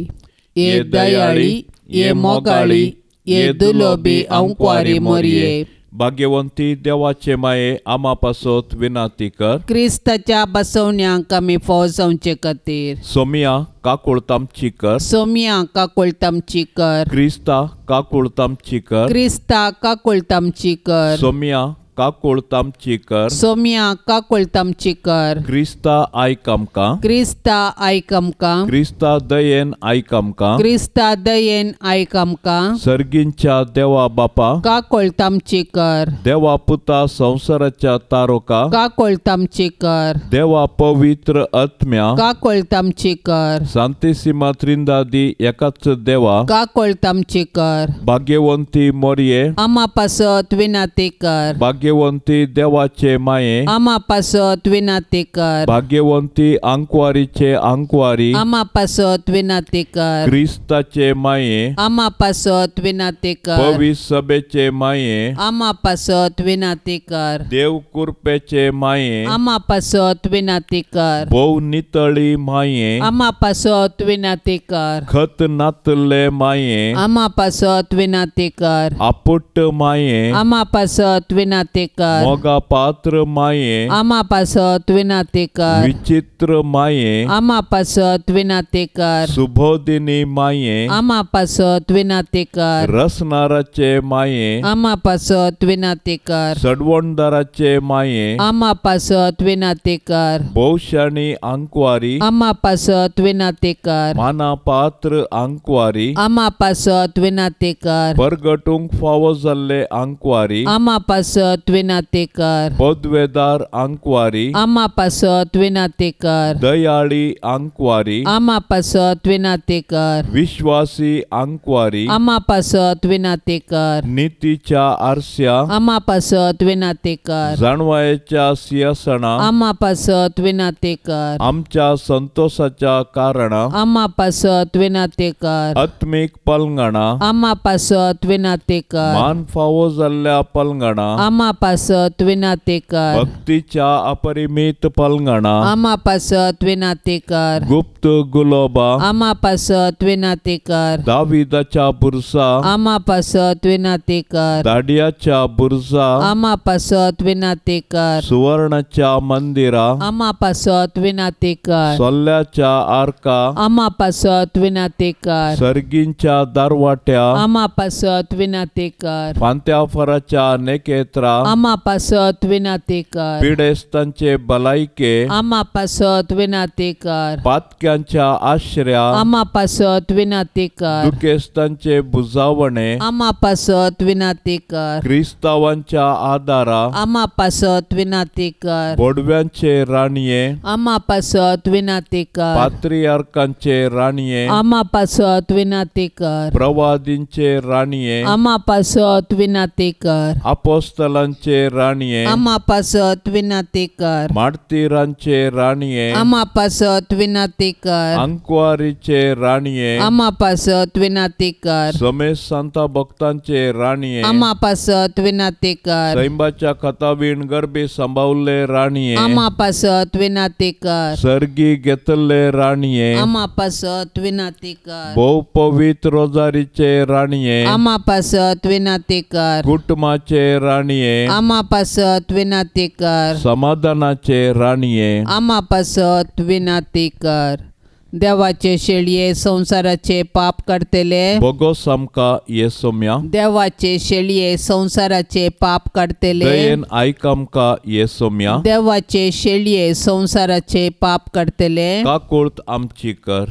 ये दयाळी, ये मोगाळी, ये दुलोबी आंकवारी मोरये, भाग्यवंती देवाचे माये, आमा पासत विनंती कर. क्रिस्ताच्या बसवण्यांक आमी फाव जावचे खातीर. सोमिया काकुळतामची कर. सोमिया काकुळतामची कर. क्रिस्ता काकुळतामची कर. क्रिस्ता काकुळतामची कर. सोमिया काकुळट आमची कर। सोम्या काकुळट आमची कर। क्रिस्ता आयक आमकां। क्रिस्ता आयक आमकां। क्रिस्ता दयेन आयक आमकां। क्रिस्ता दयेन आयक आमकां। सर्गींच्या देवा बापा काकुळट आमची कर। देवा पुता संवसाराच्या तारोका काकुळट आमची कर। देवा पवित्र आत्म्या काकुळट आमची कर। सांतिसिमा त्रिंदादी एकाच देवा काकुळट आमची कर। भाग्यवंती मोरये आमा पासत विनाती कर। भाग्यवंती देवाचे माये आमा पासत विनाती कर। भाग्यवंती आंकवारीचे आंकवारी आमा पासत विनाती कर। क्रिस्ताचे माये आमा पासत विनाती कर। पवित्र सभेचे माये आमा पासत विनाती कर। देव कृपेचे माये आमा पासत विनाती कर। भोव नितळी माये आमा पासत विनाती कर। खत नातले माये आमा पासत विनाती कर। आपुट माये आमा पासत विनाती कर। मोगा पात्र माये आमा पासत विनाती कर। विचित्र माये आमा पासत विनाती कर। सुबोधिनी माये आमा पासत विनाती कर। रसनाराचे माये आमा पासत विनाती कर। सडवणदाराचे माये आमा पासत विनाती कर। भोवशाणी आंकवारी आमा पासत विनाती कर। माना पात्र आंकवारी आमा पासत विनाती कर। परगटूंक फावो जाल्ले आंकवारी आमा पासत विनाती कर। पदवेदार आंकवारी आमा पासत विनाती कर। दयाळी आंकवारी आमा पासत विनाती कर। विश्वासी आंकवारी आमा पासत विनाती कर। नितीच्या आरस्या आमा पासत विनाती कर। जाणवायेच्या सिंहासना आमा पासत विनाती कर। आमच्या संतोषाच्या कारणा आमा पासत विनाती कर। आत्मीक पलंगणा आमा पासत विनाती कर। मान फावो जाल्ल्या पलंगणा आमा पासत विनाती कर। भक्तीच्या अपरिमित पलंगणा आमा पासत विनाती कर। गुप्त गुलोबा आमा पासत विनाती कर। दाविदाच्या बुरसा आमा पासत विनाती कर। दाडियाच्या बुरसा आमा पासत विनाती कर। सुवर्णाच्या मंदिरा आमा पासत विनाती कर। सोल्ल्याच्या आरका आमा पासत विनाती कर। सर्गींच्या दारवाट्या आमा पासत विनाती कर। फांत्याफराच्या नेकेत्रा आमा पासत विनाती कर। पिडेस्तांचे भलायके आमा पासत विनाती कर। पातक्यांच्या आश्र्या आमा पासत विनाती कर। दुखेस्तांचे बुजावणे आमा पासत विनाती कर। क्रिस्तावांच्या आदारा आमा पासत विनाती कर। बोडव्यांचे राणये आमा पासत विनाती कर। पात्रियार्कांचे राणये आमा पासत विनाती कर। प्रवादींचे राणये आमा पासत विनाती कर। अपोस्तलांचे राणये आमा पासत विनाती कर। मार्तीरांचे राणये आमा पासत विनाती कर। अंकवारीचे राणये आमा पासत विनाती कर। समेत सांता भक्तांचे राणये आमा पासत विनाती कर। सैंबाच्या खतावीण गर्भी सांबावल्ले राणये आमा पासत विनाती कर। सर्गी घेतल्ले राणये आमा पासत विनाती कर। भोव पवित्र रोजारीचे राणये आमा पासत विनाती कर। कुटुंबाचे राणये आमा पासत विनाती कर। समाधानाचे राणये आमा पासत विनाती कर। देवाचे शेळये संवसाराचे पाप काडतले बोगोस आमकां येसोम्या। देवाचे शेळये संवसाराचे पाप काडतले दयेन आयक आमकां येसोम्या। देवाचे शेळये संवसाराचे पाप काडतले काकुळट आमची कर।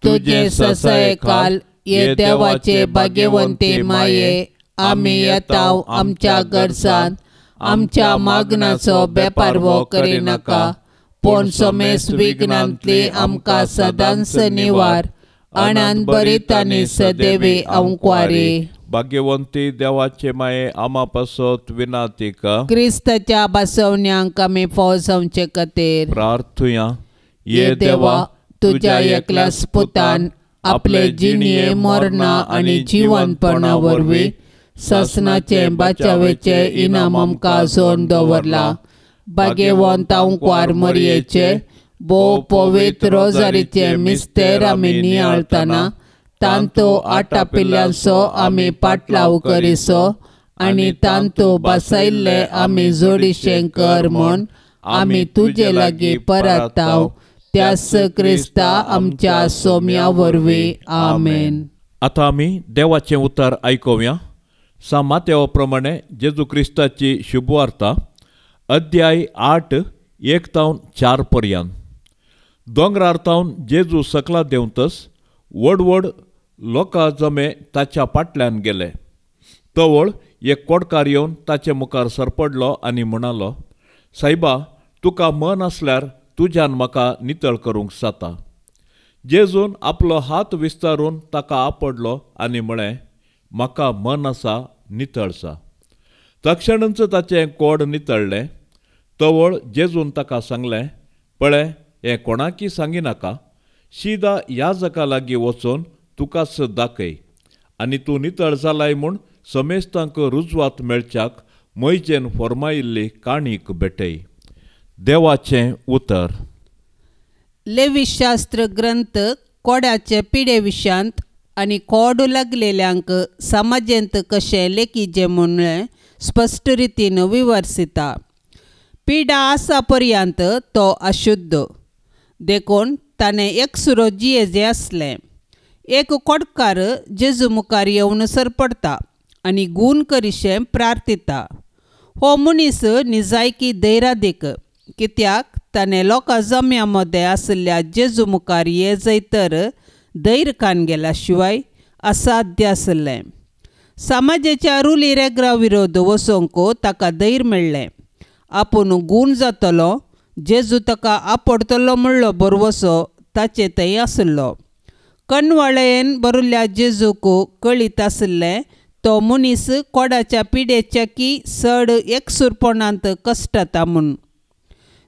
तुजे ससयकाल ये देवाचे भाग्यवंते माये आमी येताव आमच्या गरजान आमच्या मागण्याचो बेपारवो करिनाका पूण समेस विघ्नांतली आमकां सदांच निवार आनंद बरीत आनी सदैवी अंकवारी। भाग्यवंती देवाचे माये आमा पासत विनाती कर। क्रिस्ताच्या बसवण्यांक आमी फाव जावचे खातीर प्रार्थुया। ये देवा तुज्या एकल्याच पुतान आपले जिणये मरणा आनी जिवनपणा वरवीं सासणाचें बाचावेचें इनाम आमकां जोडून दवरलां। भाग्यवंत अंकवार मरयेचे भोव पवित्र रोजारीचे मिस्तेर आमी नियाळतना तांतो आटापिल्ल्यांचो आमी पाटलाव करिसो आनी तांतो बसयल्ले आमी जोडीशें कर म्हूण आमी तुजे लागीं परताव त्यास क्रिस्ता आमच्या सोम्या वरवीं आमेन। आतां आमी देवाचें उतर आयकुया। सा मातेवा प्रमाणे जेजू क्रिस्ताची शुभवार्ता अध्याय 8 1 तावन 4 पर्यंत. दोंगरार तावन जेजू सकला देंवतस व्हड व्हड लोकां जमे ताच्या फाटल्यान गेले. तवळ एक कोडकार येवन ताचे मुखार सरपडलो आनी म्हणालो, सायबा, तुका मन आसल्यार तुज्यान म्हाका नितळ करूंक जाता. जेजून आपलो हात विस्तारून ताका आपडलो आनी म्हळें, म्हाका मन आसा, नितळ जा. तक्षणच ताचें कोड नितळ्ळें. तवळ जेजून ताका सांगलें, पळय, हें कोणाकी सांगिनाका, शिदा याजका लागीं वचून तुकाच दाखय आनी तूं नितळ जालाय म्हूण समेस्तांक रुजवात मेळच्याक मोयजेन फॉर्मायिल्ली काणीक भेटय. देवाचें उतर. लेवीशास्त्र ग्रंथ कोड्याचे पिडे विशांत आनी कोड लागलेल्यांक समाजेंत कशें लेखीचें म्हणलें स्पश्ट रितीन विवर्सिता. पिडा आसा पर्यंत तो अशुद्ध, देखून ताणें एकसुरो जियेजें आसलें. एक कोडकार जेजू मुखार येवन सरपडटा आनी गूण करिशें प्रार्थिता. हो मनीस निजायकी धैरादीक, कित्याक ताणें लोकां जम्या मदें आशिल्ल्या जेजू मुखार ये जय तर धैर्य कान गेल्या शिवाय असाध्य आशिल्लें. समाजाच्या रुली रेग्रा विरोध वचोंक ताका धैर्य मेळ्ळें. आपूण गूण जातलो, जेजू ताका आपडतलो म्हणलो भरवसो ताचे थंय आशिल्लो. कणवाळेन बरयल्ल्या जेजूक कळीत आशिल्लें तो मनीस कोडाच्या पिडेच्या की चड एकसुरपणांत कश्टता म्हूण.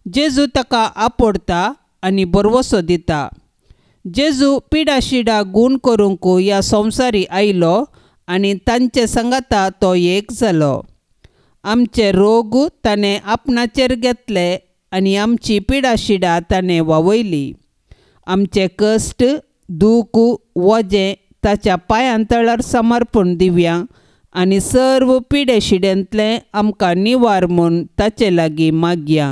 जेजू ताका आपडता आनी भरवसो दिता. जेजू पिडाशिडा गूण करूंक ह्या संवसारी आयलो आनी तांचे सांगाता तो एक जालो. आमचे रोग ताणें आपणाचेर घेतले आनी आमची पिडाशिडा ताणें वावयली. आमचे कश्ट, दूख, वजें ताच्या पांयां तळार समर्पण दिवया आनी सर्व पिडेशिडेंतलें आमकां निवार म्हूण ताचे लागीं मागया.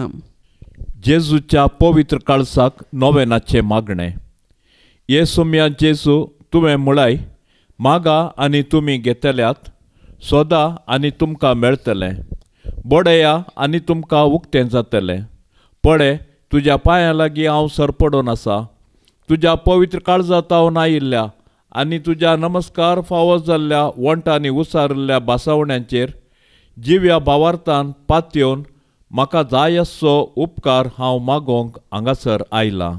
जेजूच्या पवित्र काळसाक नोवेनाचें मागणें. ये सोम्या जेजू, तुवें म्हळाय, मागा आनी तुमी घेतल्यात, सोदा आनी तुमकां मेळटलें, बडया आनी तुमकां उक्तें जातलें. पळय, तुज्या पांयां लागीं हांव सरपडून आसा. तुज्या पवित्र काळजा तावन आयिल्ल्या आनी तुज्या नमस्कार फावो जाल्ल्या वंटांनी उसारिल्ल्या बासावण्यांचेर जिव्या भावार्थान पातयेवन म्हाका जाय आसचो उपकार हांव मागोवंक हांगासर आयलां.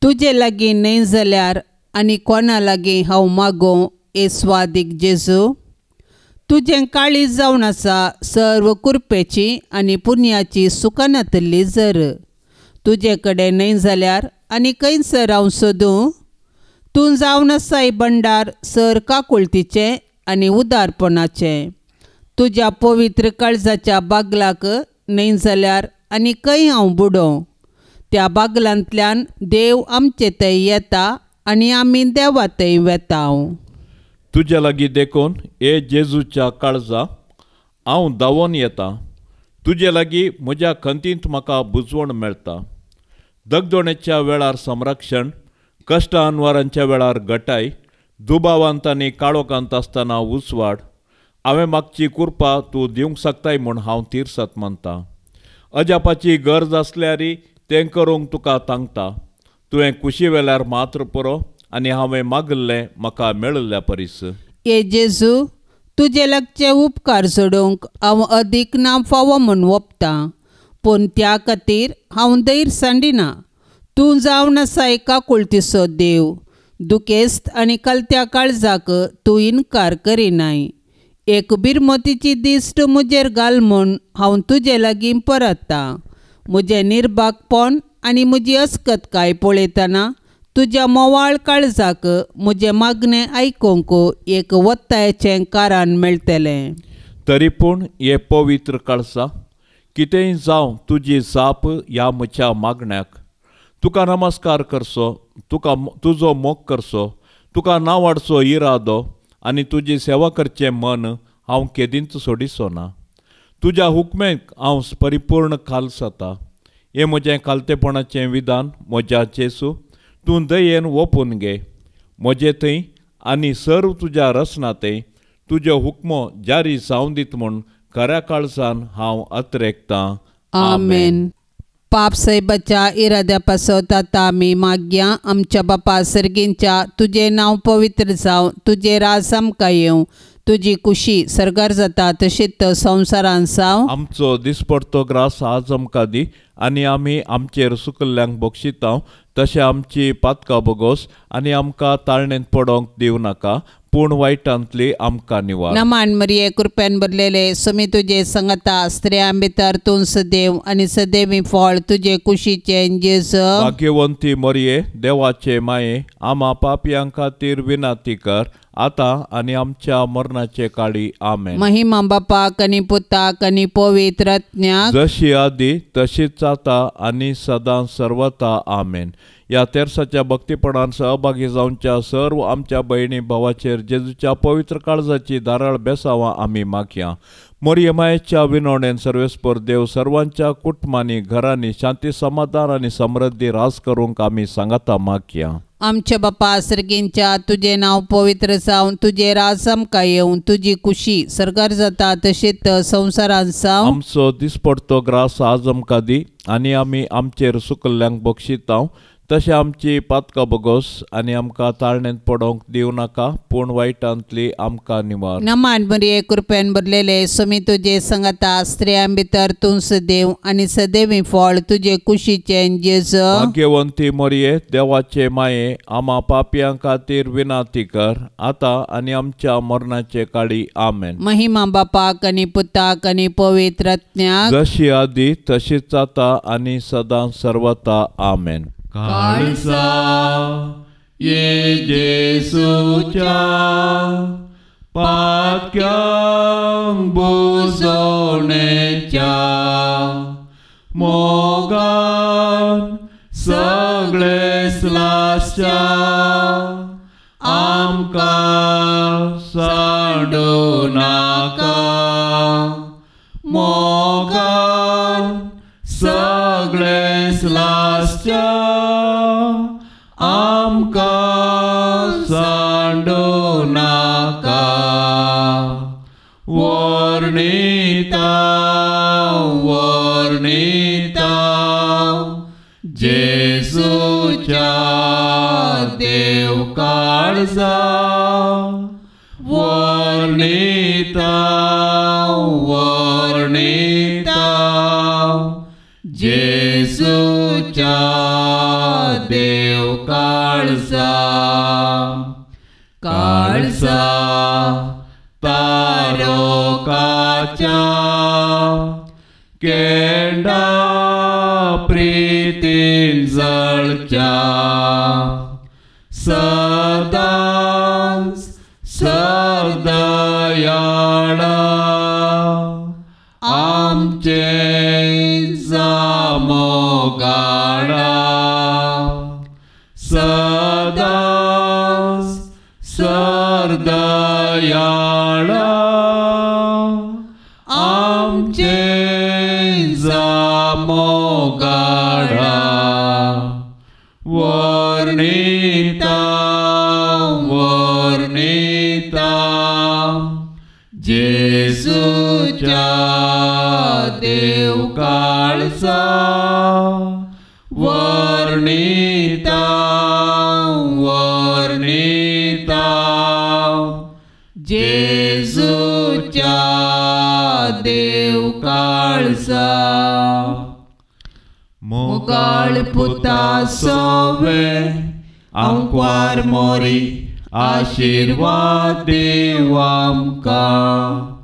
तुजे लागीं न्हय जाल्यार आनी कोणा लागीं हांव मागोवं ए स्वादीक जेजू? तुजें काळीज जावन आसा सर्व कुरपेची आनी पुण्याची सुकानातल्ली जर. तुजे कडेन न्हय जाल्यार आनी खंयसर हांव सोदूं? तूं जावन आसाय भंडार सर काकुळतीचें आनी उदारपणाचें. तुज्या पवित्र काळजाच्या बागलाक न्हय जाल्यार आनी खंय हांव बुडोवं? त्या बागलांतल्यान देव आमचे थंय येता आनी आमी देवा थंय वेता. तुज्या लागीं देखून हे जेजूच्या काळजा हांव धांवोन येता. तुजे लागीं म्हज्या खंतींत म्हाका बुजवण मेळटा. दगदोणेच्या वेळार संरक्षण, कश्ट अनवारांच्या वेळार गटाय, दुबावांत आनी काळोखांत आसतना उजवाड. हांवें मागची कुरपा तूं दिवंक शकताय म्हूण हांव तिरसत मानता. अजापाची गरज आसल्यारय तें करूंक तुका तांकता. तुवें कुशी वेल्यार मात्र पुरो आनी हांवें मागिल्लें म्हाका मेळिल्ल्या परीस. ए जेजू, तुजे लागचे उपकार जोडूंक हांव अदीक ना फावो म्हूण ओपतां, पूण त्या खातीर हांव धैर्य सांडिना. तूं जावन आसाय काकुळतीचो देव, दुखेस्त आनी कलत्या काळजाक तूं इनकार करिनाय. एक बिरमतीची दिश्ट म्हजेर घाल म्हूण हांव तुजे लागीं परततां. म्हजें निर्भागपण आनी म्हजी अस्कतकाय पळयतना तुज्या मोवाळ काळजाक म्हजें मागणें आयकूंक एक वत्तायेचें कारण मेळटलें. तरी पूण हे पवित्र काळजा, कितेंय जावं तुजी जाप ह्या म्हज्या मागण्याक. तुका नमस्कार करचो, तुका तुजो मोग करचो, तुका नांवाडचो इरादो आनी तुजी सेवा करचें मन हांव केदींच सोडिचो ना. तुज्या हुकमेक हांव परिपूर्ण खाल जाता. हें म्हजें खालतेपणाचें विधान म्हज्या जेजू, तूं दयेन ओपून घे. म्हजे थंय आनी सर्व तुज्या रचना थंय तुज्यो हुकमो जारी जावं दीत म्हूण खऱ्या काळजान हांव अत्रेकतां. आमेन. पाप साहेबाच्या इराद्या पासत आतां आमी मागया. आमच्या बापा सर्गींच्या तुजें नांव पवित्र जावं, तुजें राज आमकां येवं, तुजी कुशी सर्गार जाता तशीच संवसारान जावं. आमचो दिसपडतो ग्रास आज आमकां दी आनी आमी आमचेर सुकल्ल्यांक बक्षितांव तशें आमची पातकां बोगोस आनी आमकां ताळणेंत पडोंक दिवं नाका, पूण वायटांतली आमकां निवार. नमान मरिये, कृपेन भरलेले, सुमी तुजे संगता, स्त्रियां भितर तूं सदैव आनी सदैवी फळ तुजे कुशीचें जेजू. भाग्यवंती मरिये, देवाचे माये, आमा पापयां खातीर विनाती कर आतां आनी आमच्या मरणाचे काळी. आमेन. महिमा बापाक आनी पुताक आनी पवित्र आत्म्याक, जशी आदी तशीच आतां आनी सदां सर्वता. आमेन. ह्या तेर्साच्या भक्तीपणान सहभागी जावच्या सर्व आमच्या भयणी भावाचेर जेजूच्या पवित्र काळजाची धाराळ बेसावां आमी मागया. मोरये मायेच्या विनवणेन सर्वेस्पर देव सर्वांच्या कुटुंबांनी घरांनी शांती समाधान आनी समृद्धी रास करूंक आमी सांगाता मागया. आमच्या बापा सर्गींच्या तुजें नांव पवित्र जावं, तुजें राज आमकां येवं, तुजी कुशी सर्गार जाता तशीच संवसारान जावं. आमचो दिसपडतो ग्रास आज आमकां दी आनी आमी आमचेर सुकल्ल्यांक बक्षितांव तशें आमची पातकां बोगोस आनी आमकां ताळणेंत पडोंक दिवं नाका, पूण वायटांतली आमकां निवार. नमान मरिये, कृपेन भरलेले, सुमी तुजे संगता, स्त्रियां भितर तूं सदैव आनी सदैवी फळ तुजे कुशीचें जेजू. भाग्यवंती मरिये, देवाचे माये, आमा पापयां खातीर विनाती कर आतां आनी आमच्या मरणाचे काळी. आमेन. महिमा बापाक आनी पुताक आनी पवित्र आत्म्याक, जशी आदी तशीच आतां आनी सदां सर्वता. आमेन. काळजा ये जेजूच्या पातक्यांक बुजोवणेच्या मोगान सगळे लासच्या आमकां सांडू नाका, मोगान सगळे लासच्या आमकां सांडू नाका. वर्णिता वर्णिता जेजूच्या देव काळजा, वर्णिता वर्णिता जेजूच्या देव काळजा. काळजा तारोकाच्या केंडा प्रीतीन जळच्या सदांच सरदयाळा आमचे जामोगाळा, सदांच सरदयाळा आमचे जामोगाळा. वर्णिता वर्णिता जेजूच्या देव काळजा, वर्णिता वर्णिता जेजूच्या देव काळजा. मोगाळ पुता सोवे आंकवार मोरी आशिर्वाद देव आमकां.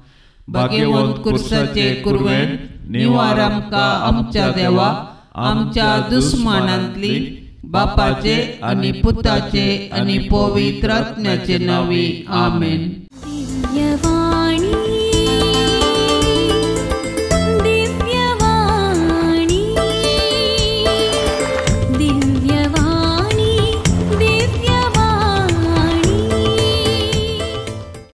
भाग्यवंत कुर्साचे कुरवेन निवार आमकां आमच्या देवा, आमच्या दुस्मानांतली बापाचे आनी पुताचे आनी पवित्र आत्म्याचे नांवी. आमेन.